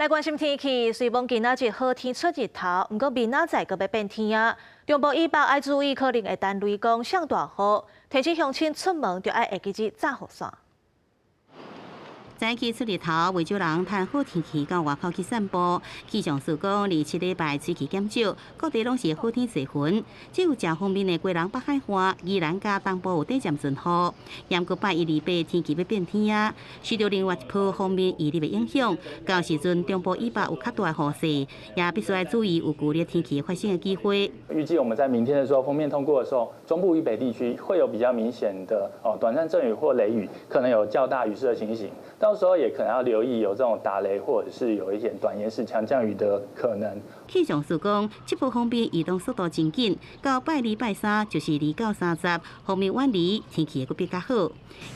來關心天氣，雖罔今仔日好天出日頭，毋過明仔載閣欲變天啊！中部以北愛注意，可能會等雷公、上大雨，提醒鄉親出門就愛會記得紮雨傘。早起出日頭，袂少人趁好天氣到外口去散步。氣象署講，27禮拜水汽減少，各地攏是好天濟雲。只有誠方面的基隆北海岸、宜蘭佮東部有短暫陣雨。毋過拜一、二、八天氣欲變天啊，受著另外一波鋒面移入的影響，到時陣中部以北有較大的雨勢，也必須愛注意有劇烈天氣發生的機會。預計我們在明天的時候，鋒面通過的時候，中部以北地區會有比較明顯的哦短暫陣雨或雷雨，可能有較大雨勢的情形。到時候也可能要留意有這種打雷或者是有一些短延時強降雨的可能。氣象署講，這波鋒面移動速度真緊，到拜二拜三就是2到30，鋒面遠離，天氣會閣變較好。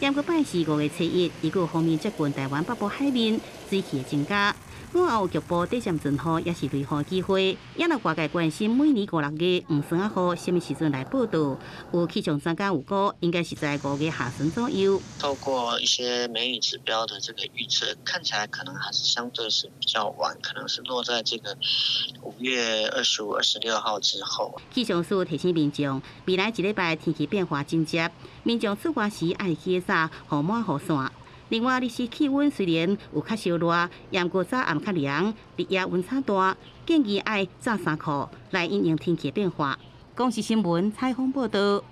毋過拜四5月初1，預估鋒面接近台灣北部海面，水汽會增加。午後有局部短暫陣雨，抑是雷雨機會。也若外界關心每年五六月黃霜仔雨啥物時陣來報到，有氣象專家預估，應該是在5月下旬左右。透過一些梅雨指標的這個預測，看起來可能還是相對是比較晚，可能是落在這個5月25、26號之後。氣象署提醒民眾，未來一禮拜天氣變化真濟，民眾出外時愛記得紮予滿雨傘。另外，日時氣溫雖然有較燒熱，毋過早暗較涼，日夜溫差大，建議愛紮衫褲來因應天氣變化。公視新聞採訪報導。